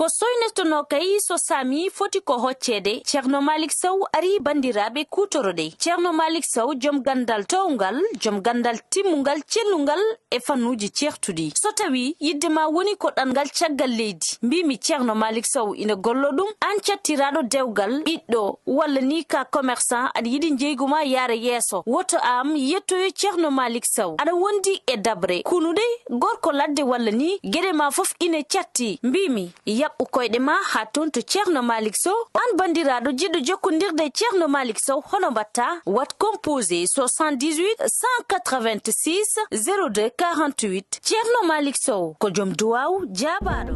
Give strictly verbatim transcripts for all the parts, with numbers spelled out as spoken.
O soynirtonoo kay so saami foti ko hocceede. Ceerno Malik Sow ari banndiraaɓe kuutoroɗe. Ceerno Malik Sow, joom ganndal toowngal, joom ganndal timmungal, cellungal e fannuuji ceertuɗi. So tawii yiɗde ma woni ko ɗanngal caggal leydi, mbiimi Ceerno Malik Sow ina gollo ɗum, aan cattiraaɗo dewgal, ɓiɗɗo, walla ni ka commerçant, aɗa yiɗi njeygu ma yaara yeeso, woto am yettoyo Ceerno Malik Sow. Aɗa wondi e daɓre, kunuɗe, gorko ladde walla ni, geɗe ma fof ina catti. Mbiimi, yaɓɓu koyɗe ma haa toon to Ceerno Malik Sow. Aan banndiraaɗo jiɗɗo jokkondirde e Ceerno Malik Sow, hono mbaɗta? Waɗ composé soixante-dix-huit cent quatre-vingt-six zéro deux quarante-huit. Ceerno Malik Sow ko joom duwaaw jaabaaɗo.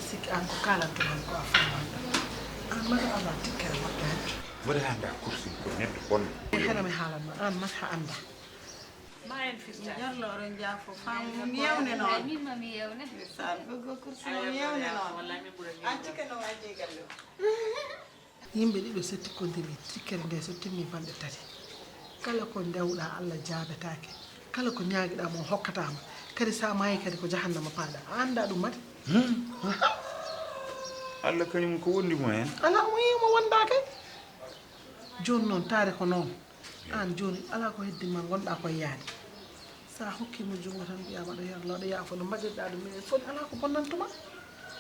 Sikki aan ko kaalanto tan ko a faamaani. Aan mata alaa tikkere moƴƴaani. Mboɗo annda kursi ko neɗɗo bonɗo. E heno mi haalanma aan mata annda. Ma en firta. Jarlo oɗon jaafo faamu mum yewne noon. Min ma mi yewne. Saan gogo kursi mum yewne noon. Wallahi min ɓurani. An tikke noon a jeeyi galle. Yimɓe ɗiɗo so tikkodiri, tikkere nde so timmi balɗe tati, kala ko ndewɗaa Allah jaabetaake, kala ko ñaagiɗaa mo o hokkataa ma, kadi so a maayii kadi ko jahannama paaɗaa, a anndaa ɗum mate? Allah kañum ko wondi mo heen. Alaa mo yii mo wondaake. Jooni noon taari ko noon, aan jooni alaa ko heddii ma ngonɗaa koye yaade. So a hokkii mo junngo tan, mbiyaa mbaɗa yarlo aɗa yaafo no mbaɗirɗaa ɗum minen foti alaa ko bonnantuma.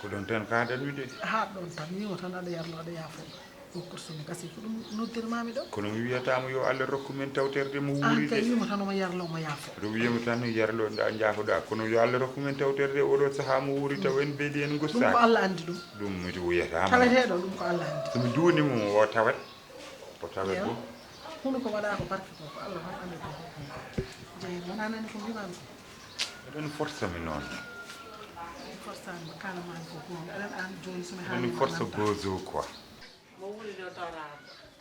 Ko ɗoon tan kaaɗanmi de. Haa ɗoon tan, wiimo tan aɗa yarlo aɗa yaafo. Ko kursu mi gasi ko ɗum noddirmaami ɗo. Kono mi wiyataama yo Allah rokku men tawterde mo wuuri de. Aan kay wiimo tan omo yarlo omo yaafo. Aɗa wiyamo tan yarlo nda njaafoɗaa kono yo Allah rokku men tawterde oɗo sahaa mo wuuri taw en beeli en gostaaki. Ɗum ko Allah anndi ɗum. Ɗum mi wiyataama. Taweteeɗo ɗum ko Allah anndi. So mi duwniima mo o tawat. O tawa ko. Huɗo ko waɗaa ko barke ko, ko Allah tan anndi ko hokkude. Jeyi, wonaa nani ko mbiimaami ko. Eɗen forsa mi noon. Forsa mi kala maa ko goonga. Aɗen aan jooni so mi haali. Eɗen forsa gozo quoi. Mo wuri no tawata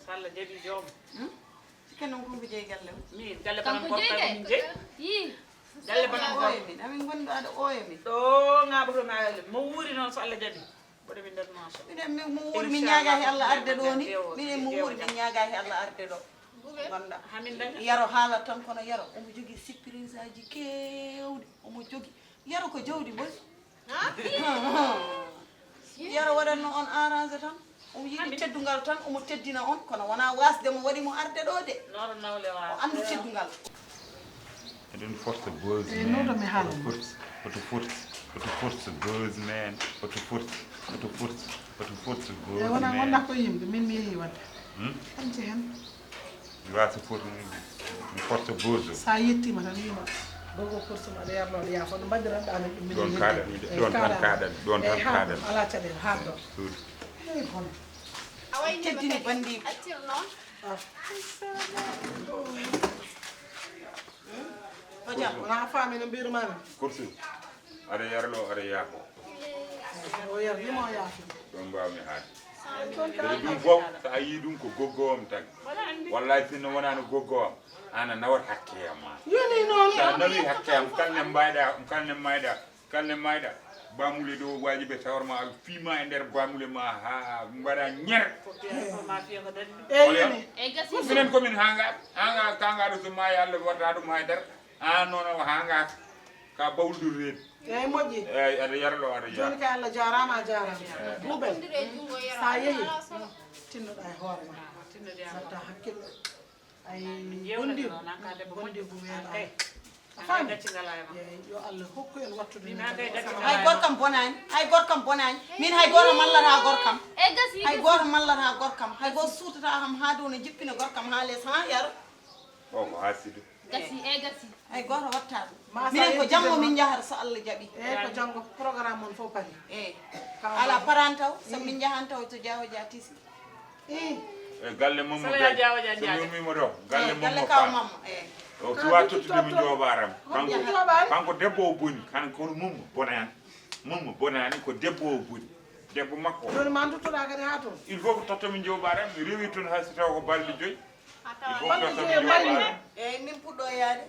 so Allah jaɓi joom. Sikke noon ko mbo jeyi galle o. Min galle bana gorko min jeyi. Yii. Galle bana gorko. Ooyo min, amin ngonɗo aɗa ooyo min. Ɗo ŋaaɓoto ma galle. Mo wuri noon so Allah jaɓi. Mboɗo mi nder maaso. Minen mi mo wuuri min ñaagaa he Allah arde ɗo ni. Minen mo wuuri min ñaagaa he Allah arde ɗo. Gonda. Hamin daña. Yaro haala tan kono yaro omo jogii surprise aji keewɗi omo jogii yaro ko jawdi boy. Yaro waɗatno on arrange tan omo yiɗi teddungal tan omo teddina on kono wona wasde mo waɗi mo arde ɗo de. O anndu teddungal. Eɗen forsa buzz eyi noto mi haala oto force oto force oto force buzz man oto force oto force oto force buzz eyi wona man gonda ko yimɓe min mi yeehi wadde hmm? Kam ci hen mi wasa force mi force buzz sa yettima tan wima gogo force ma ɗo yarnoɗo yaafo no mbaɗiranɗa min ɗum min ɗon kaɗan ɗon tan kaɗan ɗon tan kaɗan ala caɗel ha ɗon eyi kono teddini bandiɓe Hojam, wona a faami no mbiirumami? Kursu, aɗa yarlo, aɗa yaafo. O yarlima o yaafi. Ɗon mbawmi haade. Kadi ɗum fof, so a yii ɗum ko goggo am tagi. Wallay sinno wonano goggo am. Ana nawat hakke am ma. Yoni noon. Sa nawi hakke am, kalne mbayɗa, kalne mayɗa, kalne mayɗa. Bamule ɗo waji ɓe tawar ma, fima e nder bamule ma, ha mbaɗa ñer. Ko piya ko ma fiya ko dandi. Eyyi, yoni. E gasi. Minen komin hanga, hanga, kanga ɗo so maayi Allah watta ɗum haydara. An noon a hanga ka bawldu reedu. Eyyi, moƴƴi. Eyyi, aɗa yarlo, aɗa yar. Joni kay Allah jarama, a jarama. Buubel, sa yeehi, tinnoɗa e hoore ma. Tinnoɗa. Satta hakkillo. Ay, gondi, gondi ko weela. A faami? Yo Allah hokku en wattude. Hay gorkam bonaani, hay gorkam bonaani. Min hay gooto mallata gorkam. E gasi. Hay gooto mallata gorkam. Hay gooto suutata kam haa dow no jippina gorkam haa les, haa yaro. O ko haasido. Gasi, e gasi. Hay gooto watta ɗum. Minen ko jamma min njahata so Allah jaɓi. Eyyi, ko janngo programme mon fof pari. Eyyi. Ala parantaw, so min njahan taw to Jaawo Dia tisi. E galle Mamma Gaye. So mi ummima ɗo, galle Mamma Pam. O suwa tottude mi jooɓaram. Kanko, kanko debbo o boni, kanko kono Mamma bonani. Mamma bonani ko debbo o boni. Debbo makko. Joni ma duttoɗa kadi ha toon. Il faut ko totto mi jooɓaram, mi rewi toon hay so taw ko balɗe joyi. Il faut ko totto mi jooɓaram. Eyyi, min puɗɗo yaade.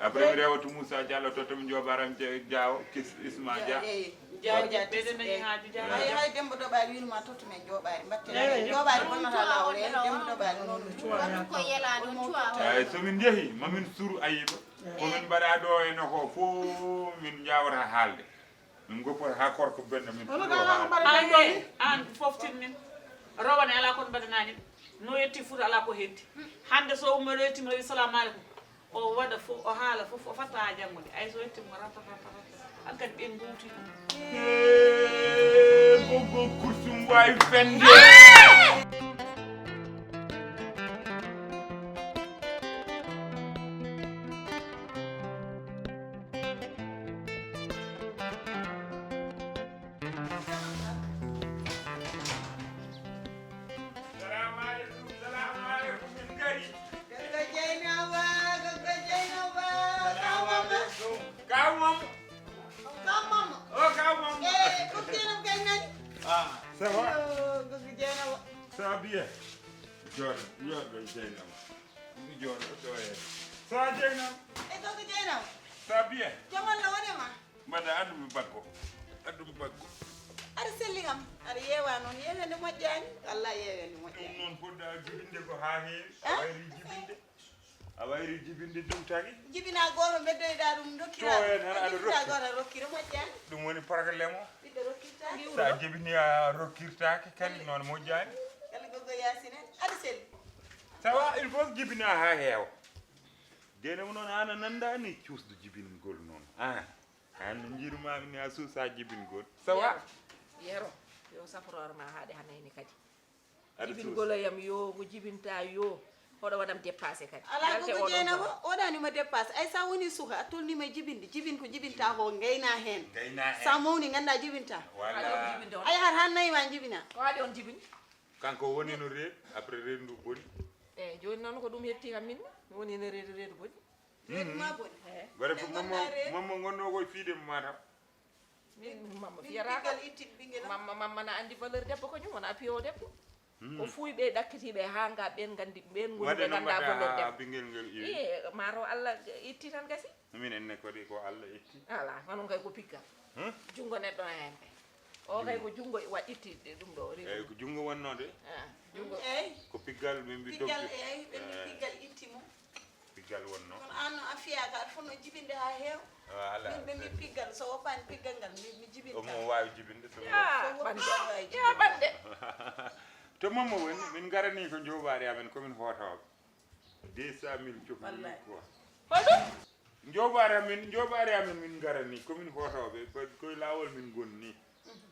Après mi rewa to Moussa Diallo, totto mi jooɓaram Diawo, Isma Dia. Eyyi, Diawo Dia. Ɓeyde dañi haaju Diawo Dia. Hay Demba Doɓaali wino ma totto men jooɓaari. Mbatte jooɓaari bonnata laawol, eyyi, Demba Doɓaali noon. Ɗum ko yelaa ɗum cuwa. Eyyi, so min njehi, ma min suru ayiba. Ko min mbaɗa ɗo e noko fof min jawata haalde. Min goppata ha korko benɗo min puɗɗo haalde. An he, an foftin min. Rowane ala kon mbaɗanani. No yetti Fuuta ala ko heddi. Hande so ummi ɗo yetti mi wi salamu aleykum. O waɗa fof, o haala fof, o fatta ha janngo de. Ay so yetti mo ratta, ratta, ratta. Hankadi ɓen gowti ɗum. Ee, goggo kursum wawi fende. Salamu aleykum, salamu aleykum, min gari. Gogo Jeynaba, gogo Jeynaba, kaw Mamma. Kaw Mamma. Kaw Mamma. O kaw Mamma. Eh, gogo Jeynaba kay nani? Ah, ça va? Yo, gogo Jeynaba. Ça va bien? Jooɗo, jooɗo Jeynaba. Mi jooɗo ɗo e. Ça va Jeynaba? Eh, gogo Jeynaba. Ça va bien? Jam Allah wone ma? Mbaɗa addu mi baggo. Addu mi baggo. Aɗa selli kam. Aɗa yeewa noon. Yeewende moƴƴaani. Wallaahi yeewende moƴƴaani. Ɗum noon poɗɗa jibinde ko haa heewi. Ah? A wayri jibinde. A wayri jibinde ɗum tagi. Jibina gooto mbeddoyɗa ɗum dokkira. To en hara aɗa rokki. Gooto a rokkira moƴƴaani. Ɗum woni problème o. Ɓiɗɗo rokkirtaake. Sa jibini a rokkirtaake kadi noon moƴƴaani. Kala gogo Yaasin en. Aɗa selli. Ça va, il faut jibina haa heewa. Dene mo noon aan a nanndaani cuusɗo jibingol noon. Aan. Aan no njiirumaami ni a suusaa jibingol. Ça va? Yero, yo safroore ma haaɗe hanayni kadi. Aɗa suusa. Jibingol e yam yo, ko jibinta yo. Hoɗo waɗam dépassé kadi. Alaa gogo Jeynaba, o waɗaani ma dépassé. Ay sa woni suka, a tolnii ma jibinde. Jibin ko jibinta ko ngayna heen. Ngayna heen. Sa mawni ngannda jibinta. Voilà. Ay har han nayi ma jibina. Ko haɗi on jibini? Kanko woni no reedu, après reedu ndu boni. Eyi, jooni noon ko ɗum hetti kam min, mi woni no reedu, reedu boni. Reedu ma boni. Eyi. Bare ko Mamma, Mamma ngonno ko e fiide mo Matam. Min Mamma fiyata ko. Ɓinngel itti ɓinngel. Mamma, Mamma na anndi valeur debbo ko ñum, wona piyo debbo. Ko fuuy ɓe ɗakkitiiɓe haa nga ɓeen nganndi, ɓeen ngoni ɓe ngannda valeur debbo. Ɓinngel ngel iwi. Ii, ma to Allah itti tan gasi. Minen ne kadi ko Allah itti. Ala, hono kay ko piggal. Huh? Junngo neɗɗo heen kay. O kay ko junngo wa itti ɗum ɗo. Eyi, ko junngo wonnoo de. Ah, junngo. Eyi. Ko piggal min mbi doggi. Piggal, eyi, ɓen mbi piggal itti mo. Piggal wonnoo. Kono aan no a fiyaaka, aɗa fotnoo jibinde haa heewa. Ah, ala. Min ɓe mbi piggal, so woppaani piggal ngal, mi, mi jibinta. Omo waawi jibinde, so woppaani. Ya, ɓannde. To Mamma woni, min ngaranii ko njooɓaari amen, ko min hootooɓe. Deux cent mille cofmi ɗum quoi. Wallaahi. Hoɗum? Njooɓaari amen, njooɓaari amen min ngaranii, ko min hootooɓe, ko, koye laawol min ngoni nii.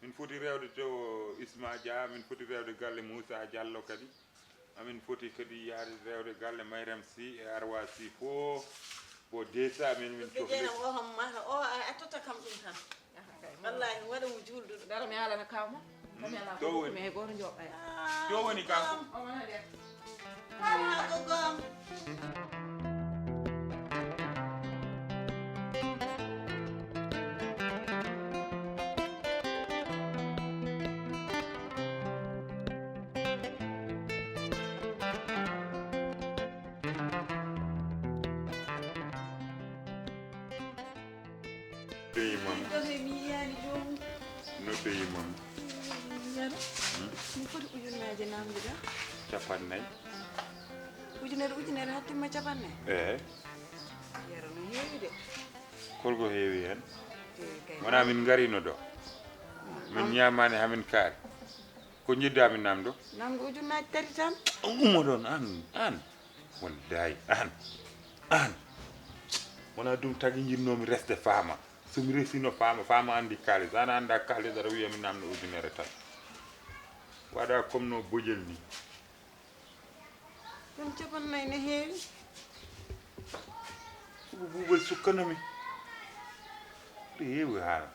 Min foti rewde to Isma Dia, min foti rewde galle Moussa Diallo kadi. Amin foti kadi yaade rewde galle Mayrem Sy e Arwa Sy fof. Ko deux cent mille min cofli. Jeena o kam mata, o a, a totta kam ɗum tan. Aha, kay. Wallaahi, waɗa mo juulduɗo. Dara mi haalana kaw ma. To woni? Mi hay gooto jooɓaani. Ah, to woni kanko? Omo na nder. Kala goggam. Ɗoyi mam. Ɗoyi mi yiyaani ɗum. No ɗoyi mam? Yaro. Hmm? Mi foti ujunnaaje namde ɗo. Capannayi. Ujunere, ujunere hattimma capannayi? Eeyi. Yaro no heewi de. Holko heewi heen? Heewi kay. Wonaa min ngarino ɗo. Min ñaamaani haa min kaari. Ko njiɗɗaa min namdo? Namdo ujunnaaji tati tan. Ummo ɗoon aan, aan. Wallaay, aan, aan. Wonaa ɗum tagi njiɗnoomi resde faama. So mi resino faama, faama anndi kaalis. Aan anndaa kaalis, aɗa wiya mi namdo ujunere tan. Waɗa comme no bojel ni. Ɗum capannayi ne heewi. Ko buubol sukkanomi. Ɗo heewi haala.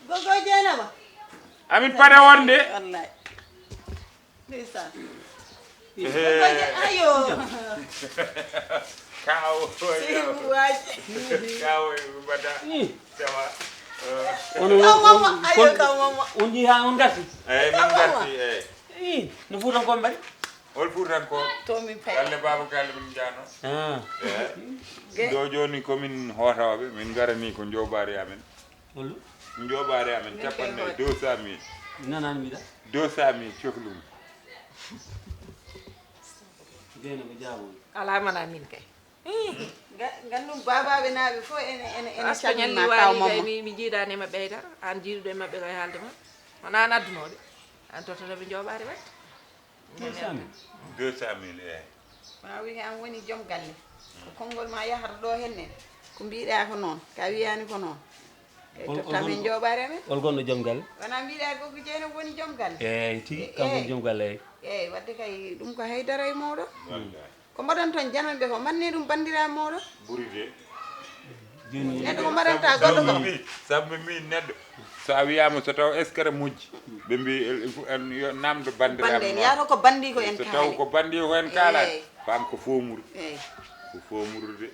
Gogo Jeynaba. Amin pada wonde. Wallaay. Ndeysaan. Ehe. Gogo Je-, ayo. Kawo. Seydu Waaji. Kawo e bada. Tawa. Eh. Ono Kaw Mamma, ayo, kon-, Kaw Mamma. On njii haa on ngarti? Eeyi, min ngarti, eeyi. Ii, no Fuutankooɓe mbaɗi? Hol Fuutankooɓe? To min pay. Galle baaba galle min njaano. Ah. Eeyi. Ge- Ɗo jooni ko min hootooɓe, min ngarani ko njoobaari amen. Hol? Njoobaari amen, min capanɗe kay hoot. Deux cent mille. Nanani mbiɗa? Deux cent mille cohlumi. Jeynaba jaaboo. Alaa mana min kay. Ga-, gandum baabaaɓe naaɓe fof ene, ene, ene Aspa calmina Ñalli Kaw Waali kay Mamma. Mi, mi jiidaani e maɓɓe hay dara. Aan jiiduɗo e maɓɓe kay haalde ma. Wonaa aan addunooɓe. Aan tottata ɓe njooɓaari waɗde. Deux cent mille. Deux cent mille, eeyi. Ma wi an woni joom galle. Ko konngol ma yahata ɗo henne. Ko mbiɗa ko noon. Ka wiyaani ko noon. Kay totta min njooɓaari amen. Hol gonɗo joom galle? Wonaa mbiɗa ko ko Jeynaba woni joom galle. Eeyi, tigi, kanko woni joom galle, eeyi. Eeyi, waɗde kay ɗum ko haydara e mooɗon. Wallaay. Ko mbaɗon toon jananɓe ko, mbanni ɗum banndiraaɓe mooɗon. Ɓuri de. Neɗɗo ko mbaɗanta goɗɗo ko. Sabu min, sabu min neɗɗo, so a wiyaama so taw est-ce que aɗa moƴƴi? Ɓe mbi, el, el, en yo namdo banndiraaɓe mooɗon. Bannde en, yaha to ko banndi ko en kaali. So taw ko banndi ko en kaalaani, eeyi. Faam ko foomuru. Eeyi. Ko foomuru de.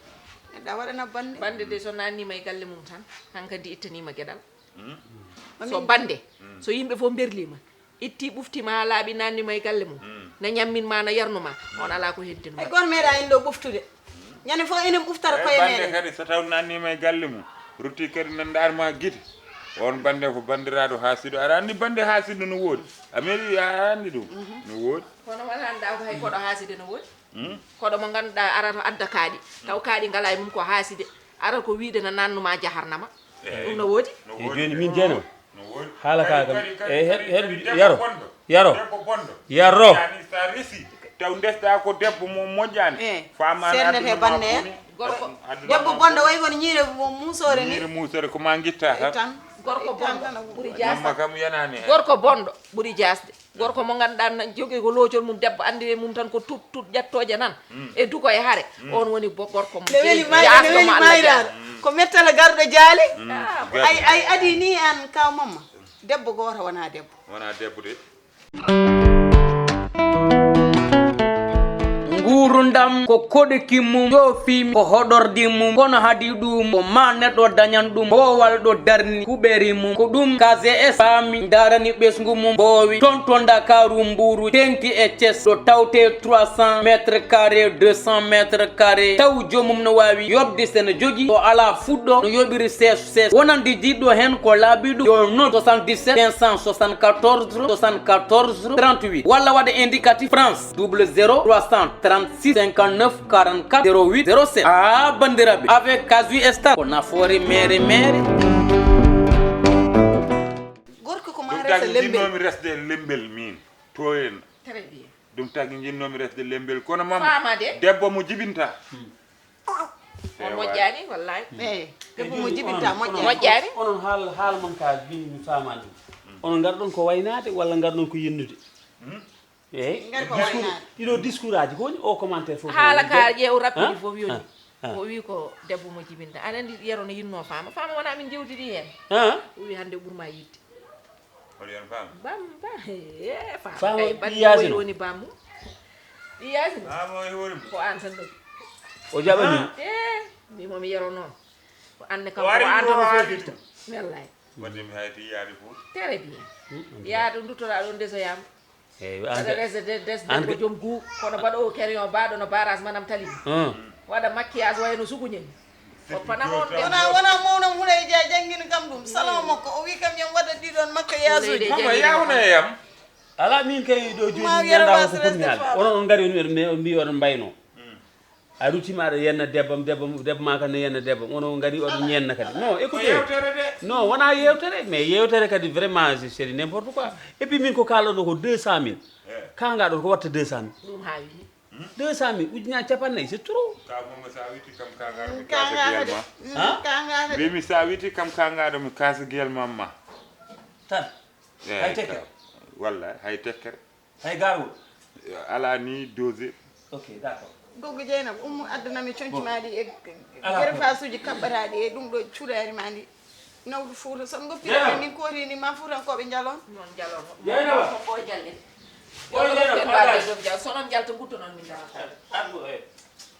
Neɗɗo a waɗana bannde. Bannde de so naatniima e galle mum tan, hankadi ittaniima geɗal. Hmm? So bannde, so yimɓe fof mberliima, itti ɓufti ma haa laaɓi, naatni ma e galle mum, na ñammin ma, na yarnu ma, on alaa ko heddi no. Hay goto meeɗa en ɗo ɓuftude. Ñande fof enen ɓuftata koye meɗen. Kadi so taw naatniima e galle mum, rutti kadi na ndaar ma gite. On bannde ko banndiraaɗo haasido. Aɗa anndi bannde haasido no woodi? A meeɗi, a anndi ɗum? No woodi. Kono wala annda ko hay koɗo haaside no woodi. Hmm? Koɗo mo ngannduɗaa arata adda kaaɗi. Taw kaaɗi ngalaa e mum ko haaside. Ara ko wiide na naatnu ma jaharnama. Eeyi. Ɗum no woodi? No woodi. Eeyi, jooni min Jeynaba. No woodi. Haala ka kam. Kadi, kadi, eeyi, kadi, her-, her-, kadi debbo yaro. Bonɗo. Yaro. Debbo bonɗo. Yaro. Yani sa resi, taw ndesɗa ko debbo mo moƴƴaani. Eeyi. Faamaani sernete adduna ma bannde en. Boni. Gorko. Adduna ma boni. Debbo bonɗo way kono ñiire mo-, muusoore ni. Ñiire muusoore ko ma ngitta tan. Tan. Gorko bonɗo ɓuri jaasde. Mamma kam yanaani heen. Gorko bonɗo ɓuri jaasde. Gorko mo ngannduɗaa na jogii ko loocol mum, debbo anndi e mum tan ko tut, tut ƴattooje nan. Mm. E duko e hare. Mm. On woni bo-, gorko mo jaasɗo mo Allah jaasɗo. Ko mettata garɗo jaali. Mm. Ah, ay, ay, adi ni an kaw Mamma. Debbo gooto wonaa debbo. Wonaa debbo de. Nguurndam ko koɗki mum, joofi ko hoɗordi mum, kono hadi ɗum ko ma neɗɗo dañan ɗum, boowal ɗo darni kuɓeri mum. Ko ɗum K G S faami, ndarani ɓesngu mum, boowi toon to Ndakaaru, Mbuuru, teŋti e Thiès, ɗo tawte trois cents mètres carrés, deux cents mètres carrés, taw joomum no waawi yoɓde, so no jogii, o alaa fuɗɗo, no yoɓiri sees, sees. Wonande jiɗɗo heen ko laabi ɗum, yo noddu soixante-dix-sept cinq cent soixante-quatorze soixante-quatorze trente-huit, walla waɗa indicatif France, double zéro trois cent trente-six cinquante-neuf quarante-quatre zéro huit zéro sept. Ah, banndiraaɓe, avec Casu Star, ko nafoore meere meere. Gorko ko ma resa lembel. Ɗum tagi njinnoomi resde lembel min, to en. Très bien. Ɗum tagi njinnoomi resde lembel, kono Mamma, faamaade. Debbo mo jibinta. Hmm. On moƴƴaani, wallaay. Eeyi, debbo mo jibinta, moƴƴaani. Moƴƴaani. Onon haal-, haala mon ka min mi faamaani ɗum. Onon ngarɗon ko waynaade walla ngarɗon ko yennude? Hmm? Eeyi. Ngar ko discours, waynaade. Ɗiɗo discours aji, ko woni o commentaire fof? Haala ka ƴeew rapide fof yoni. Ah, ah. O wi ko debbo mo jibinta. Aɗa anndi Yero no yinnoo Faama. Faama wonaa min njewtidi heen. Ah? O wi hannde ɓurma yiɗde. Hoɗo yon Faama? Bam, bam, eh, Faama. Faama kay, ɓiy Yaasin o? Woni bammu. Ɓiy Yaasin? Faama o e hoore mum? Ko aan tan ɗo. O jaɓani? Ah. Eh, mbimo mi Yero noon. Ko aan ne kam ko aan tan o foofirta. Wallay. Wadde mi hayti yaade fof. Très bien. Hmm, hmm. Yaa to nduttoɗaa ɗo ndesoyaama. Eeyi, an kay. Aɗa resa de-, des debbo joom guu, kono mbaɗoowo crayon baaɗo no barrage manam tali. Hmm. Waɗa maquillage wayno suguñe ni. O fana on de. Wona, wona mawnam Huley Dia janngini kam ɗum. Salon makko, o wi kam yam waɗa ɗiɗon makka yaajuuji. Mama, yawna e yam. Ala min kay ɗo jooni ma mi annda ko fotmi haal. Onon on ngari on mbi on mbayno. A rutima aɗa yenna debbam, debbam, debbo ma kan ne yenna debbam. Onon on ngari oɗon yenna kadi. Non, écoutez. Non, wona yewtere, mais yewtere kadi vraiment c'est n'importe quoi. Et puis min ko kaalɗon ɗo ko deux cent mille. Ka ngaɗon ko watta deux cent mille. Ɗum haawi. Deux cent mille, ujunaaji capannayyi, c'est trop. Ka mama sa witi kam ka ngara mi kasa gel ma. Ha? Mbimi sa witi kam ka ngara mi kasa gel mamma. Tan. Hay tekkere. Walla hay tekkere. Hay garwol. Ala ni dose. Ok, d'accord. Goggo Jeynaba, ummu addanami conci ma ɗi e gerefasuji kaɓɓataɗi e ɗum ɗo cuɗari ma ndi. Nawdu Fuuta, so on goppii min kootini ma Fuutankooɓe njalon. Non njalon. Yeynaba. Ko mbo jalle. Yo ɗum fen ba degom jal. So non jalta gutto non min dara. Addu e.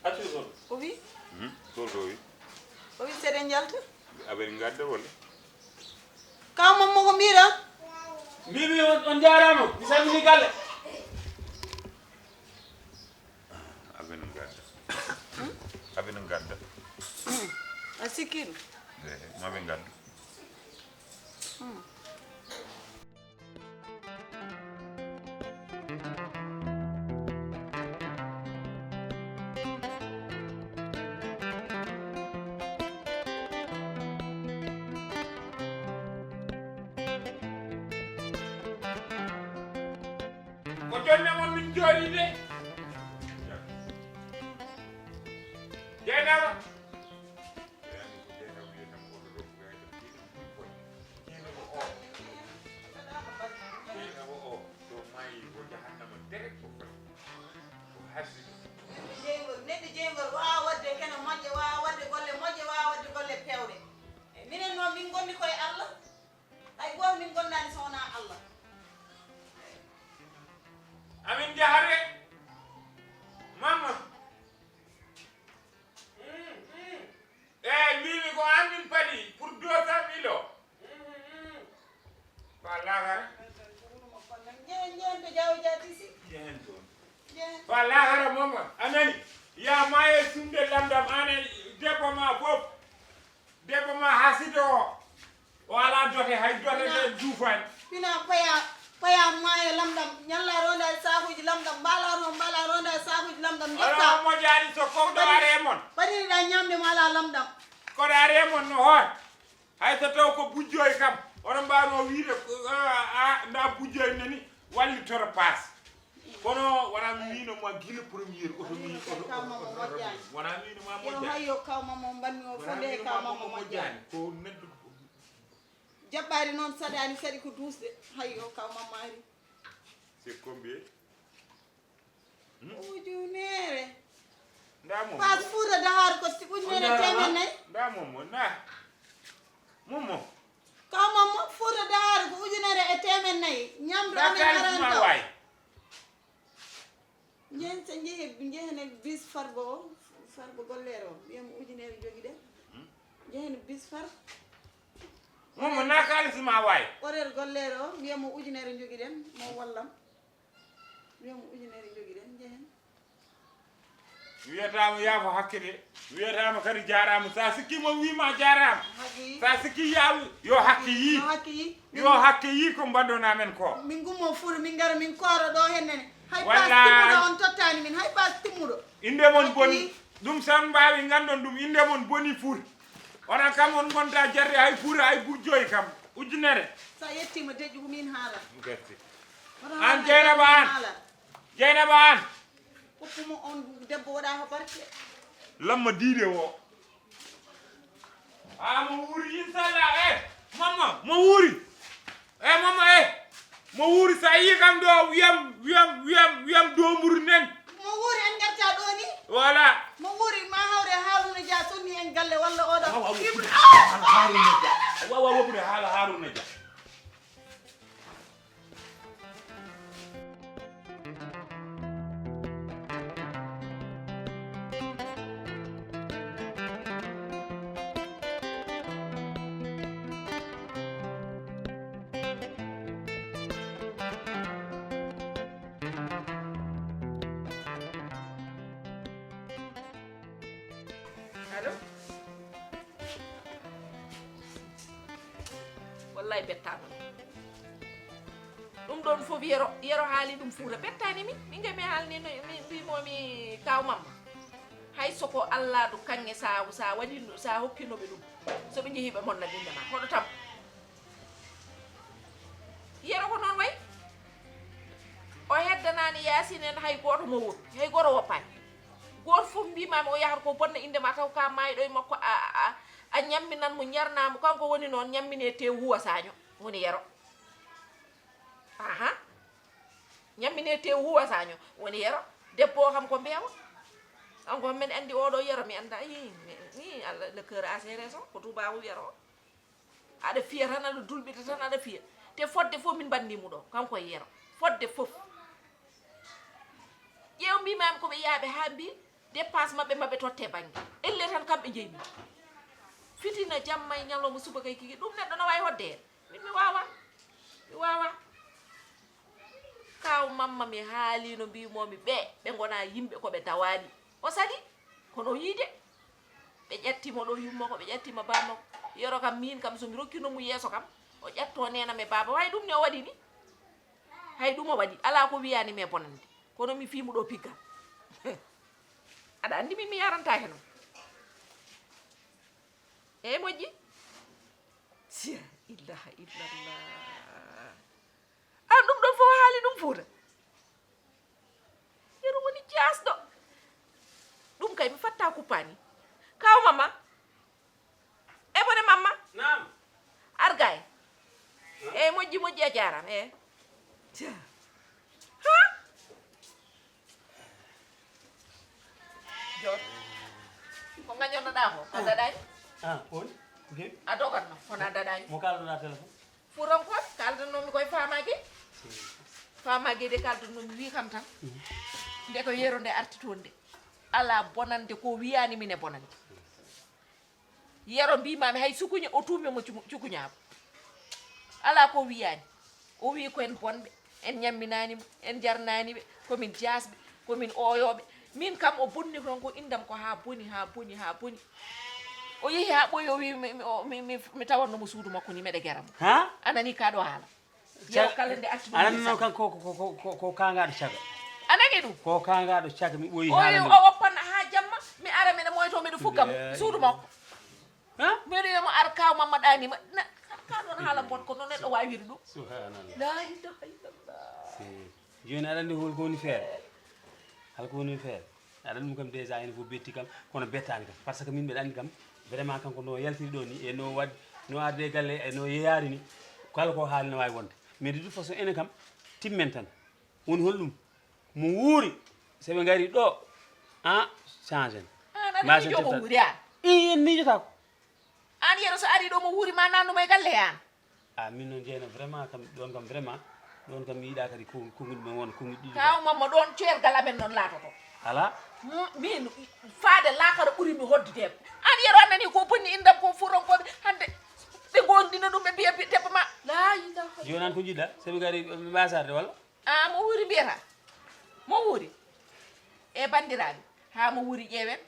Addu on. O wi? Hmm? Ko o wi? O wi seɗen jalta. Aɓen ngadda wala? Kaw Mamma ko mbiɗa? Mbimi on, on jaarama. Mi salmini galle. Aɓe no ngadda. Aɓe no ngadda. A sikkiino? Ehe, maɓe ngadda. Ko jonne mon min jooɗi de. Jeynaba. Jeynaba o. Jeynaba o, to maayi ko jahannama direct ko foti. Ko hasdi. Neɗɗo jeyngol, neɗɗo jeyngol waawa waɗde kene moƴƴe, waawa waɗde golle moƴƴe, waawa waɗde golle peewɗe. E minen noon, min ngondi koye Allah. Hay gooto min ngondaani so wonaa Allah. Amin njahare. Mama. Mm, mm. Eey, mbiimi ko aan min paɗi pour deux cent mille o. Mm, mm. Ko a laakara? Njehen, njehen to Jaawo Jaatisi. Njehen toon. Njehen. Ko a laakara, Mama. A nani? Yaa maaye sumde lamdam, aan e debbo ma fof. Debbo ma Hasido o. O alaa dote, hay dote ɗe juufaani. Pina paya, paya maayo lamɗam, ñalla ronda e saakuuji lamɗam, mbaala ron, mbaala ronda e saakuuji lamɗam, njetta. Oɗon moƴƴaani so ko ɗo are e mon. Ɓadiriɗa ñamde ma alaa lamɗam. Ko ɗo are e mon no hoore. Hay so taw ko bujjoy kam, oɗon mbaawno wiide, a, a, nda bujjoy nani, wallitora paas. Kono wona mi wiino ma gila premier oto mi, oto, oto, oto, oto, wona mi wiino ma moƴƴa. Yo hayyo kaw Mamma mbanmi o fof nde kaw Mamma moƴƴani. Ko neɗɗo. Jaɓɓaari noon saɗaani, saɗi ko duusde. Hayyo kaw Mamma ari. C'est combien? Hmm? Ujunere. Nda Momo. Paas Fuuta Dahar ko si ujunere teemen nayi. Nda Momo, nda. Momo. Kaw Mamma, Fuuta Dahar ko ujunere e teemen nayi. Ñamdu amen aran kaw. Waay. Njehen, so njehen, njehen e bis Farba o, Farba golleero o, mbiyen mo ujunere njogiɗen. Hmm? Njehen bis Farba. Momo, na kaalis ma waay. Horaire golleero o, mbiyen mo ujunere njogiɗen, mo wallam. Mbiyen mo ujunere njogiɗen, njehen. Mi wiyataama yaafo hakke de. Mi wiyataama kadi jaaraama. Sa sikki mo wiima jaaraama. Hakke yi. Sa sikki yaawi, yo hakke yi. Yo hakke yi. Yo hakke yi ko mbaɗɗon amen ko. Min gummo Fuuta, min ngara, min koora ɗo hennene. Hay paas timmuɗo on tottaani min, hay paas timmuɗo. Innde mon boni. Ɗum tan mbaawi nganndon ɗum, innde mon boni Fuuta. Onon kam on ngonta jarde hay Fuuta, hay bujjoy kam. Ujunere. Sa yettiima deƴƴu ko min haala. Gasti. An Jeynaba an. Jeynaba an. Koppuma on debbo waɗa ko barke. Lamma diide o. A mo wuuri, inchallah. Eh, Mamma, mo wuuri. Eh, Mamma, eh. Mo wuuri, sa yii kam ɗo, wiyam, wiyam, wiyam, wiyam domburu nen. Mo wuuri, en ngarta ɗo ni. Voilà. Mo wuuri, ma hawre Haruna Dia sonni en galle walla oɗo. Wawa woɓɓude haala Haruna Dia. Wawa woɓɓude haala Haruna Dia. Allo? Wallahi bettaano. Ɗum ɗon fof yero, yero haali ɗum fuuta. Bettaani mi, min kay mi haalni no, mi, mbimomi kaw mamma. Hay soko Alladu kaŋŋe sa, sa waɗi, sa hokkinoɓe ɗum. So ɓe njehi ɓe monna binde ma. Hoɗo tam. Yero ko noon wayi. O heddanaani Yaasin en hay gooto mo woppi. Hay gooto woppaani. Gooto fof mbimami o yahata ko bonna inde ma taw ka maayɗo e makko a, a, a, a ñamminan mo ñarna mo. Kanko woni noon ñammine te huwa saño. Woni yero. Aha. Ñammine te huwa saño. Woni yero. Debbo o kam ko mbeewa. Kanko men anndi oɗo yero mi annda. Ii, mi, ii, Allah, le cœur a ses raisons. Ko tubabu yero. Aɗa fiya tan, aɗa dulɓita tan, aɗa fiya. Te fodde fof min mbanni mo ɗo. Kanko e yero. Fodde fof. Ƴeew mbimami ko ɓe yaaɓe haa mbi dépense maɓɓe maɓɓe totte bannge. Elle tan kamɓe njeymi. Fitina jamma e ñalawma suba kay kiki. Ɗum neɗɗo no wawi hodde heen. Min mi wawa. Mi wawa. Kaw mamma mi haalino mbimomi ɓe, ɓe ngona yimɓe ko ɓe dawani. O sali. Kono o yiide. Ɓe ƴettimo ɗo yumma ko, ɓe ƴettima bamma ko. Yero kam min kam so mi rokkino mo yeeso kam. O ƴetto nena me baba. Way ɗum ne o waɗi ni. Hay ɗum o waɗi. Ala ko wiyani me bonande. Kono mi fimu ɗo piggal. Aɗa anndi min mi yarantake noon. Eyi moƴƴi. Sia, illaha illallah. An ɗum ɗon fof haali ɗum fuuta. Yero woni jasɗo. Ɗum kay mi fatta kuppani. Kaw mamma. E bone mamma. Naam. Argay. E moƴƴi moƴƴi a jarama e. Ja. Ha? Jor. Ko gañonoɗa ko? A daɗani? Ah, on? Jewi? A dogatno, kono a daɗani? Mo kalɗoɗa téléphone? Fuurankoɓe, kaldannomi koye Famage. Famage de kaldannomi wi kam tan. Nde ko yero nde arti toon de. Ala bonande ko wiyani min e bonande. Yero mbimami hay sukuña o tuumi mo cuku-, cukuñaako. Ala ko wiyani. O wi ko en bonɓe. En ñamminani mo. En jarnani ɓe. Komin jasɓe. Komin oyoɓe. Min kam o bonni kon ko indam ko ha boni, ha boni, ha boni. O yehi ha ɓoyi o wi mi, mi, o, mi, mi, mi tawanno mo suudu makko ni meɗe gera mo. Ha? Anani ka ɗo haala. Yew kala nde acci ɗum anan noon kan ko ko ko ko ko kangaɗo caga. Anani ɗum. Ko kangaɗo caga mi ɓoyi o haala o woppan ha jamma mi ara meɗa moyto meɗa fugga mo suudu makko. Ha? Mbeɗo wiyamo ar kaw mamma ɗanima. Ka ɗon haala bon ko noon neɗɗo wawiri ɗum. Subhanallah. La ilaha illallah. Joni aɗa andi hol ko woni feere? Hal ko woni feere? Aɗa ɗum kam déjà ene fof betti kam kono bettani kam par ce que min mbeɗa andi kam vraiment kanko no yaltiri ɗo ni e no waɗ no arde galle e no yeeyari ni kala ko haali no wawi wonde mais de toute façon enen kam timmen tan woni holɗum mo wuuri soɓe gari ɗo a change en. An aɗa miijo mo wuuri an? I en miijotako. An yero so ari ɗo mo wuuri ma nannumo e galle an? A min noon jeeyna vraiment kam ɗon kam vraiment ɗon kam mi yiɗa kadi ko konguɗi men wona konguɗi ɗiɗi kaw mamma ɗon ceergal amen noon laatoto. Ala. Min faade laakara ɓuri mi hoddude an yero annani ko bonni indam ko fuurankoɓe hande ɓe gongdina ɗum ɓe mbiya debbo ma la ilaha joni an ko jiɗɗa soɓe gari ɓe mbasarde walla? A mo wuuri mbiyata mo wuuri e bandiraɓe ha mo wuuri ƴeewen.